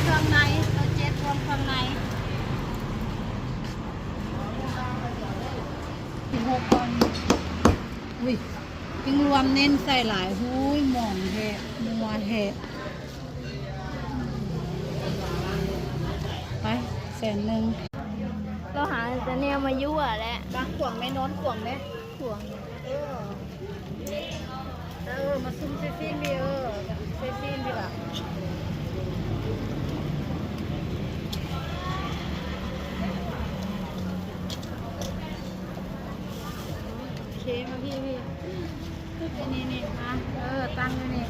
ເຄື່ອງໃນ ໂຕເຈັດ ລວມເຄື່ອງໃນ ສິບຫົກກ່ອນ. ອຸ້ຍ ກິງລວມເນັ້ນໃສ່ຫຼາຍ. ຫູຍ ມ່ວນແທ້ ມົວແທ້. ໄປ ແສນໜຶ່ງ. ລາວຫາແຕ່ແນວມາຍົວະແຫຼະ. ມາຂວາງແມ່ ນອນຂວາງແມ່ ຂວາງ. ເອີ ເອີ ມາຊຸມເຊຊີນພີ້ ເອີ ເຊຊີນພີ້ລະ. ໂອເຄ ມາພີ້ ພີ້ ນີ້ ນີ້ ນີ້ ມາ ເອີ ຕັ້ງຢູ່ນີ້.